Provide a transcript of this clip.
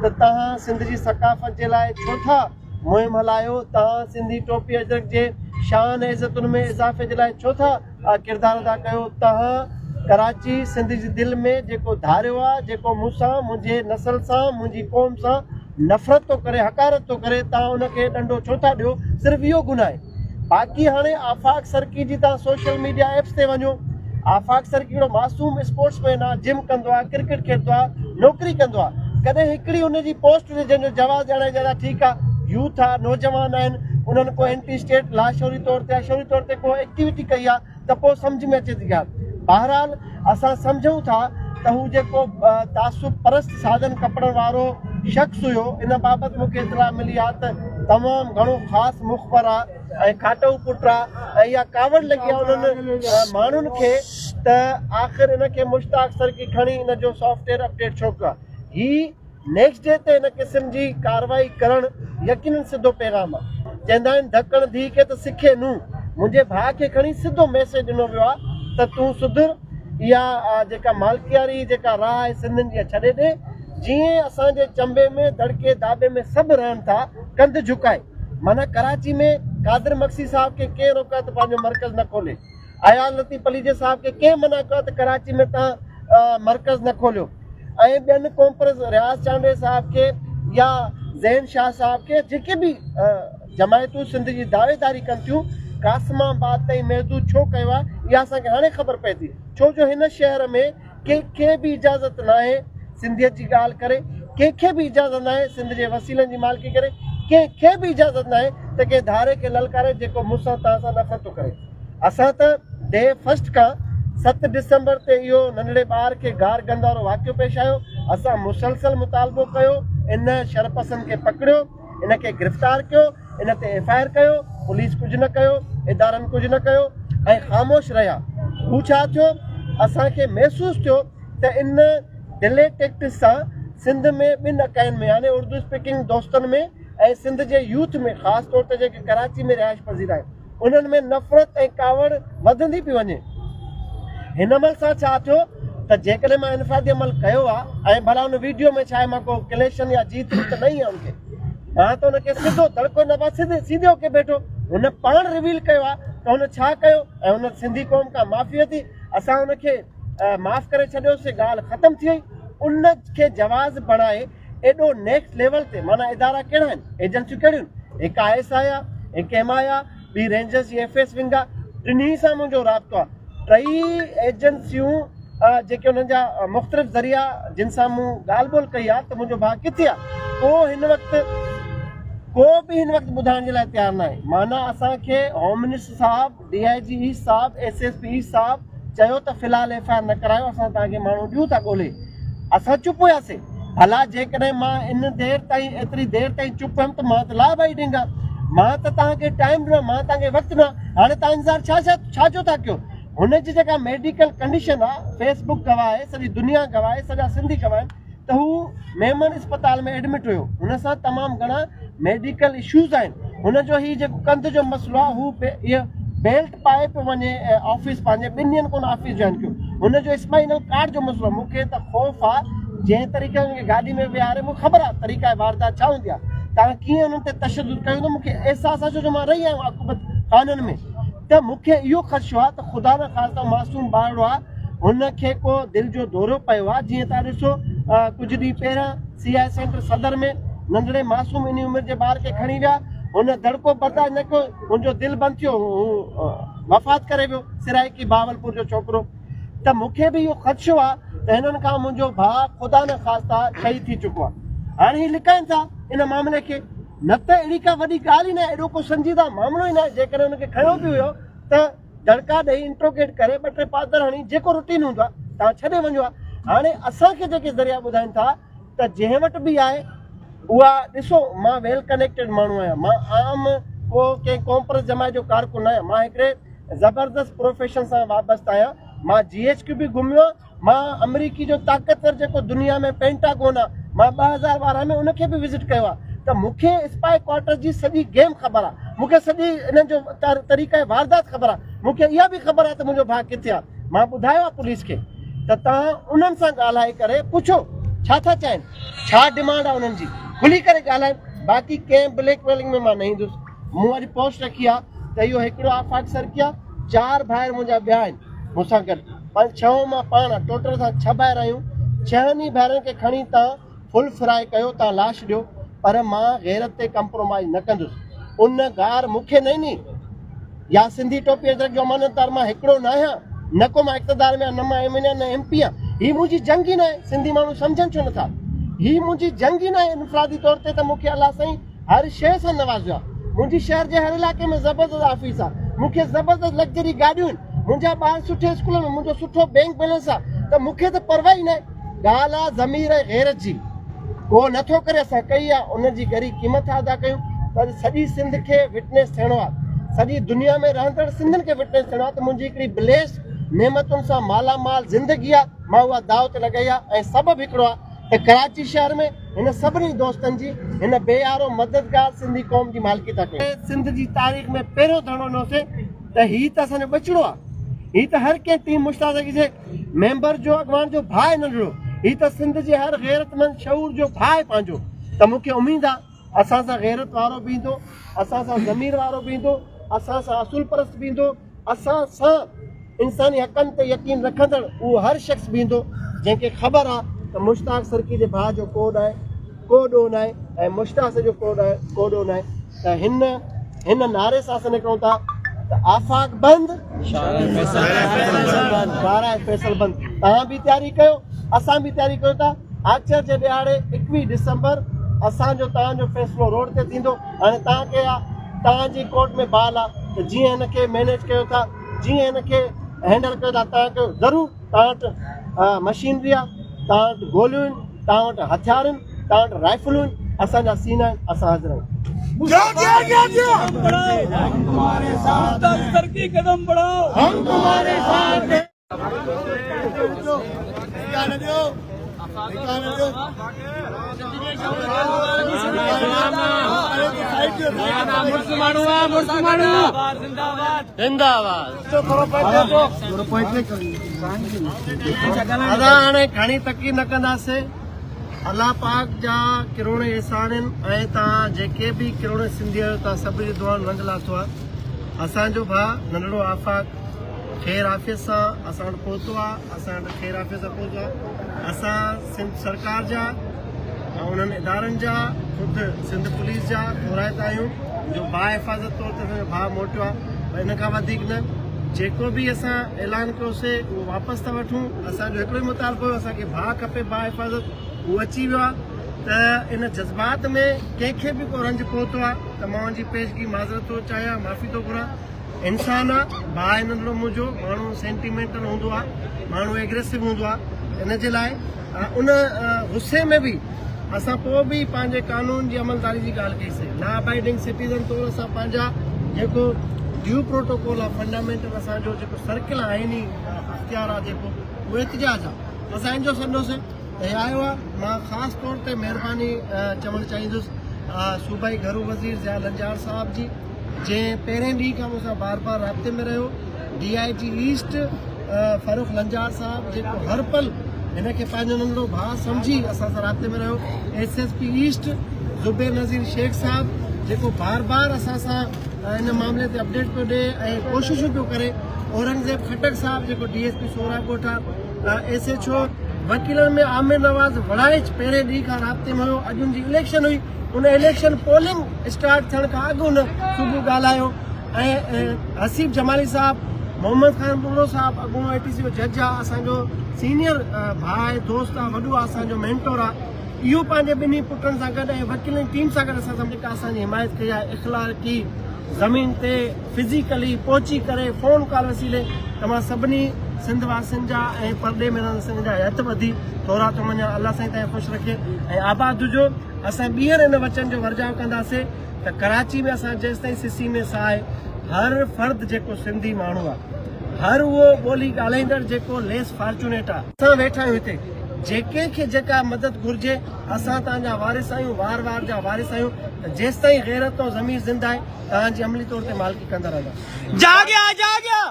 ته توهان سنڌ جي ثقافت جي لاء ڇو ٿا مهم هلايو، توهان سنڌي ٽوپي اجرڪ جي شان ۽ عزتن ۾ اضافي جي لاء ڇو ٿا ڪردار ادا ڪيو، توهان ڪراچي سنڌ جي دل ۾ جيڪو ڌاريو آ، جيڪو مون سان، منهنجي نسل سان، منهنجي قوم سان نفرت ٿو ڪري، حقارت ٿو ڪري، توهان ان کي ڏنڊو ڇو ٿا ڏيو، صرف اهو گناهه آهي. باقي هاڻي آفاق سرڪي جي توهان سوشل ميڊيا ايپس تي وڃو آفاق سرڪي هڪڙو معصوم اسپورٽس مين آ جم ڪندو آ ڪرڪيٽ کيڏندو آ نوڪري ڪندو آ ڪڏهن هڪڙي ان جي پوسٽ هجي جنهن جو جواز ڄاڻائي جي ٺيڪ آ يوٿ آ نوجوان آهن انهن ڪو اينٽي اسٽيٽ لاشعوري طور تي يا شعوري طور تي ڪو ايڪٽيوٽي ڪئي آ ته پوء سمجهه ۾ اچي ٿي ڳالهه. بهرحال اسان سمجهون ٿا ته هو جيڪو تعصب پرست سادن ڪپڙن وارو شخص هيو ان بابت مون کي اطلاع ملي آ ته تمام گهڻو خاص مخبر آ ۽ کاٽئو پٽ آ ۽ اها ڪاوڙ لڳي آ انهن ماڻهن کي ته آخر ان کي مشتاق سرڪي کڻي ان جو سافٽ ويئر اپڊيٽ ڇو ڪيو آ. هي نيڪسٽ ڊي تي ان قسم جي ڪارروائي ڪرڻ يقينن سڌو پيغام آ. چيندا آهن ڌڪڻ ڌيء کي ته سکي نونهن. منهنجي ڀاء کي کڻي سڌو ميسيج ڏنو ويو آ ته تون سڌر، اها جيڪا مالڪياري جيڪا راهه آهي سنڌين جي اها ڇڏي ڏي. جيئن اسان جي چنبي ۾ دڙڪي داٻي ۾ سڀ رهن ٿا ڪنڌ جهڪائي. معنيٰ ڪراچي ۾ قادر مگسي صاحب کي ڪنهن روڪيو آ ته پنهنجو مرڪز نه کولي. اياز لطيف پليجي صاحب کي ڪنهن منع ڪيو آهي ته ڪراچي ۾ توهان مرڪز نه کوليو ۽ ٻين قومپرست رياض چانڊيي صاحب کي يا زين شاهه صاحب کي جيڪي به جماعتون سنڌ جي دعويداري ڪن ٿيون قاسم آباد تائين محدود ڇو ڪيو آهي اها اسان کي هاڻي خبر پئي ٿي ڇو جو هن شهر ۾ ڪنهن کي به اجازت ناهي سنڌيت جي ڳالهه ڪري، ڪنهن کي به اجازت ناهي سنڌ جي وسيلن جي مالڪي ڪري، ڪنهن کي به اجازت ناهي ته ڪنهن ڌاري کي للڪاري جيڪو مون سان توهان سان نفرت ٿو ڪري. اسان ته ڊي فرسٽ کان 7 ڊسمبر تي اهو ننڍڙي ٻار کي گار گند وارو واقعو پيش آيو، اسان مسلسل مطالبو ڪيو، ان شرپسند کي پڪڙيو، ان کي گرفتار ڪيو، ان تي ايف I R ڪيو، پوليس ڪجهه نه ڪيو، ادارن ڪجهه نه ڪيو ۽ خاموش رهيا. هو ڇا ٿيو اسان کي محسوس ٿيو ته ان ڊلي ٽيڪٽس سان سنڌ ۾ ٻن اڪائين ۾ يعني اردو اسپيڪنگ دوستن ۾ ۽ سنڌ جي يوٿ ۾ خاص طور تي جيڪي ڪراچي ۾ رهائش پذير آهن انهن ۾ نفرت ۽ ڪاوڙ وڌندي پئي وڃي. هن عمل سان ڇا ٿيو ته جيڪڏهن مان انفرادي عمل ڪيو آ ۽ ڀلا ان ويڊيو ۾ ڇا آهي مان ڪو ڪليشن يا جي ٿري ته نه ئي آهيان ان کي مان ته ان کي سڌو دڙڪو نه بس سڌي سيڌي هوڪي بيٺو هن پاڻ ريويل ڪيو آ ته هن ڇا ڪيو ۽ هن سنڌي قوم کان معافي ورتي اسان ان کي معاف ڪري ڇڏيوسي ڳالهه ختم ٿي وئي ان کي جواز بڻائي ايڏو نيڪسٽ ليول تي معنيٰ ادارا ڪهڙا آهن ايجنسيون ڪهڙيون آهن هڪ I S I آ هڪ ايم I آ ٻي رينجرز جي ايف ايس ونگ آ ٽنهي سان منهنجو رابطو آ ٽئي ايجنسيون جيڪي انهن جا مختلف ذريعا جن سان مون ڳالهه ٻولهه ڪئي آ ته منهنجو ڀاء ڪٿي آ ڪو هن وقت ڪو به هن وقت ٻڌائڻ جي لاء تيار ناهي معنيٰ اسان کي هوم منسٽر صاحب ڊي I جي ايسٽ صاحب، ايس ايس پي ايسٽ صاحب چيو ته في الحال ايف I R نه ڪرايو اسان توهان کي ماڻهو ڏيون ٿا ڳولي. اسان چپ هياسين. ڀلا جيڪڏهن مان ان دير تائين ايتري دير تائين چپ هيم ته مان ته لا ڀائي ڊينگا. مان ته توهان کي ٽائيم ڏنو مان توهان کي وقت ڏنو هاڻي توهان انتظار ڇا ڇا ڇا جو ٿا ڪيو. هن جي جيڪا ميڊيڪل ڪنڊيشن آ فيس بڪ گواهه آهي سڄي دنيا گواهه آهي سڄا سنڌي گواهه آهن. ته هو ميمڻ اسپتال ۾ ايڊمٽ هيو هن سان تمام گهڻا ميڊيڪل اشوز آهن هن جو هي جيڪو ڪنڌ جو مسئلو آهي هو هي بيلٽ پائي پيو وڃي آفيس پنهنجي ٻن ڏينهن کان آفيس جوائن ڪيو هن جو اسپائنل ڪارڊ جو مسئلو مون کي ته خوف آهي جنهن طريقي هن کي گاڏي ۾ ويهاري مون کي خبر آهي طريقه واردات ڇا هوندي آهي تان ڪيئن انهن تي تشدد ڪيو هوندو مون کي احساس آهي ڇو جو مان رهي آيو عقوبت خانن ۾ ته مون کي اهو خدشو آهي ته خدا نخواسته معصوم ٻارڙو آهي هن کي ڪو دل جو دورو پيو آهي جيئن تان ڏسو ڪجهه ڏينهن پهريان سي I centre صدر ۾ ننڍڙي معصوم انهي عمر جي ٻار کي کڻي ويا هن دڙڪو برداشت نه ڪيو هن جو دل بند ٿيو هو وفات ڪري ويو سرائيڪي بهاولپور جو ڇوڪرو ته مون کي به اهو خدشو آهي ته هنن کان منهنجو ڀاء خدا نخواسته شهيد ٿي چڪو آهي هاڻي هي لڪائن ٿا ان معاملي کي نه ته اهڙي ڪا وڏي ڳالهه ئي ناهي، ايڏو ڪو سنجيده معاملو ئي ناهي، جيڪڏهن ان کي کنيو به ويو ته دڙڪا ڏئي انٽروگيٽ ڪري ٻه ٽي پادر هڻي جيڪو روٽين هوندو آهي توهان ڇڏي وڃو ها. هاڻي اسان کي جيڪي ذريعا ٻڌائين ٿا ته جنهن وٽ به آهي اها ڏسو مان ويل ڪنيڪٽيڊ ماڻهو آهيان، مان عام ڪو ڪنهن قومپرست جماعت جو ڪارڪن نه آهيان، مان هڪڙي زبردست پروفيشن سان وابسته آهيان، مان جي ايڇ ڪيو به گهميو آهيان، مان آمريڪي جو طاقتور جيڪو دنيا ۾ پينٽاگون آ مان 2012 ۾ ان کي به وزٽ ڪيو آ ته مون کي اسپائي ڪوارٽر جي سڄي گيم خبر آ مون کي سڄي انهن جو طريقه واردات خبر آ مون کي اها به خبر آ ته منهنجو ڀاء ڪٿي آ مان ٻڌايو آ پوليس کي ته توهان انهن سان ڳالهائي ڪري پڇو ڇا ٿا چاهين؟ ڇا ڊمانڊ آ انهن جي؟ کلي ڪري ڳالهائين. باقي ڪنهن بليڪ ميلنگ ۾ مان نه ايندس. مون اڄ پوسٽ رکي آ ته اهو هڪڙو آفاق سرڪي آ، چار ڀائر منهنجا ٻيا آهن مون سان گڏ، پنج ڇهون مان پاڻ آ، ٽوٽل اسان ڇهه ڀائر آهيون. ڇهن ئي ڀائرن کي کڻي تان فل فرائي ڪيو تان لاش ڏيو پر مان غيرت تي ڪمپرومائيز نه ڪندس. ان گار مون کي نه ڏني. يا سنڌي ٽوپي اجرڪ جو امانتدار مان هڪڙو ناهيان، نه ڪو مان اقتدار ۾ آهيان، نه مان ايم اين اي آهيان، نه ايم پي آهيان. هي منهنجي جنگ ئي ناهي، سنڌي ماڻهو سمجهن ڇو نٿا؟ هي منهنجي جنگ ئي ناهي، انفرادي طور تي ته مون کي الله سائين هر شيء سان نوازيو آهي. منهنجي شهر جي هر علائقي ۾ زبردست آفيس آهي، مون کي زبردست لگزري گاڏيون آهن، منهنجا ٻار سٺي اسڪولن ۾، منهنجو سٺو بينڪ بيلنس آهي ته مون کي ته پرواهه ئي ناهي. ڳالهه آ ضمير ۽ غيرت جي. ڪو نه ٿو ڪري اسان ڪئي آ ان جي ڳري قيمت ٿا ادا ڪيون ته اڄ سڄي سنڌ کي وٽنيس ٿيڻو آ سڄي دنيا ۾ رهندڙ سنڌين کي وٽنيس ٿيڻو آ ته منهنجي هڪڙي بليسڊ نعمتن سان مالا مال زندگي آ مان اها داء تي لڳائي آ ۽ سبب هڪڙو آ ته ڪراچي شهر ۾ هن سڀني دوستن جي هن بي يارو مددگار سنڌي قوم جي مالڪي ٿا ڪيون. سنڌ جي تاريخ ۾ پهريون ڌرڻو ڏنوسين ته هي ته اسان جو ٻچڙو آ هي ته هر ڪنهن ٽيم مشتاق جي ميمبر جو اڳواڻ جو ڀاء ننڍڙو هي ته سنڌ جي هر غيرتمند شعور جو ڀاء پنهنجو ته مون کي اميد آ اسان سان غيرت وارو به ايندو اسان سان ضمير وارو به ايندو اسان سان اصول پرست به ايندو اسان سان انساني حقن تي يقين رکندڙ اهو هر شخص به ايندو جنهن کي خبر آ ته مشتاق سرڪي جي ڀاء جو ڪو ڏاهي ڪو ڏوهه ناهي ۽ مشتاق جو ڪو ڏاهي ڪو ڏوهه ناهي ته هن هن نعري سان اسان نڪرون ٿا ته آفاق بند شارع فيصل بند توهان به تياري ڪيو اسان به تياري ڪيون ٿا آچر جي ڏهاڙي 21 ڊسمبر اسان جو توهان جو فيصلو روڊ تي ٿيندو هاڻي توهان کي آ توهان جي ڪورٽ ۾ بال آ ته جيئن هن کي مينيج ڪيو ٿا جيئن هن کي هينڊل ڪيو ٿا توهان ڪيو ضرور توهان وٽ مشينري آ توهان وٽ گوليون آهن توهان وٽ هٿيار آهن توهان وٽ رائفلون آهن اسان جا سينا آهن اسان حاضر آهيون. ادا هاڻي گهڻي تقرير نه ڪنداسين الله پاڪ جا ڪروڙين احسان آهن ۽ توهان جيڪي به ڪروڙين سنڌي آهيو توهان سڀ جي دعائن رنگ لاٿو آهي اسان جو ڀاء ننڍڙو آفاق خير عافيت سان اسان وٽ پهتو آهي اسان وٽ خير عافيت سان پهتو آهي اسان سنڌ سرڪار جا ۽ انهن ادارن جا خود سنڌ پوليس جا ٿورائتا آهيون جو باحفاظت طور تي اسان جو ڀاء موٽيو آهي پر ان کان وڌيڪ نه جيڪو به اسان اعلان ڪيوسي اهو واپس ٿا وٺون اسان جو هڪڙو ئي مطالبو هيو اسان کي ڀاء کپي باحفاظت اهو اچي ويو آهي ته ان جذبات ۾ ڪنهن کي به ڪو رنج پهتو آهي ته مان ان جي پيشگي معذرت ٿو چاهيان معافي ٿو گهران انسان آ ڀاء ننڍڙو منهنجو ماڻهو سينٽيمينٽل هوندو آ ماڻهو ايگريسو هوندو آ ان جي لاء ان غصي ۾ به اسان پوء به پنهنجي قانون جي عملداري جي ڳالهه ڪئي سي لا ابائيڊنگ سٽيزن طور اسان پنهنجا جيڪو ڊيو پروٽوڪول آ فنڊامينٽل اسان جو جيڪو سرڪل آئيني اختيار آ جيڪو اهو احتجاج آ اسان ان جو سڏيو سي ته آيو آ مان خاص طور تي مهرباني چوڻ چاهيندس صوبائي گهرو وزير ضياء لنجار صاحب جي جنهن پهرين ڏينهن کان مون سان بار بار رابطي ۾ رهيو، D I G east Farrukh Lanjar صاحب جيڪو هر پل هن کي پنهنجو ننڍڙو ڀاء سمجهي اسان سان رابطي ۾ رهيو، S S P east Zubair Nazir Shaikh صاحب جيڪو بار بار اسان سان ان معاملي تي اپڊيٽ پيو ڏي ۽ ڪوششون پيو ڪري، اورنگزيب خٽڪ صاحب جيڪو ڊي ايس پي سهراب ڳوٺ آهي، ايس ايڇ او وڪيلن ۾ عامر نواز وڙائچ پهرين ڏينهن کان رابطي ۾ هيو، اڄ ان جي اليڪشن هئي. ان اليڪشن پولنگ اسٽارٽ ٿيڻ کان اڳ هن صبح ڳالهايو ۽ حسيب جمالي صاحب محمد خان ٻرڙو صاحب اڳوڻو اي ٽي سي جو جج آ اسان جو سينيئر ڀاء آهي دوست آ وڏو آ اسان جو مينٽور آ اهو پنهنجي ٻنهي پٽن سان گڏ ۽ وڪيلن جي ٽيم سان گڏ اسان سان جيڪا اسان جي حمايت ڪئي آهي اخلاقي زمين تي فزيڪلي پهچي ڪري فون ڪال وسيلي ته مان سڀني سنڌ واسين جا ۽ پرڏيهه ۾ رهندڙ سنڌين جا هٿ ٻڌي ٿورا ٿو مڃان الله سائين توهان کي خوش رکي ۽ آباد هجو. اسان ٻيهر ان وچن جو ورجاء ڪنداسين ته ڪراچي ۾ اسان جيستائين سسي ۾ ساهه آهي هر فرد جيڪو سنڌي ماڻهو آهي هر اهو ٻولي ڳالهائيندڙ جيڪو ليس فارچونيٽ آهي. اسان ويٺا آهيون هتي جيڪي کي جيڪا مدد گهرجي اسان توهان جا وارث آهيون وار وار جا وارث آهيون ته جيستائين غيرت ۽ ضمير زنده آهي توهان جي عملي طور تي مالڪي ڪندا رهنداسين. جاڳيا جاڳيا.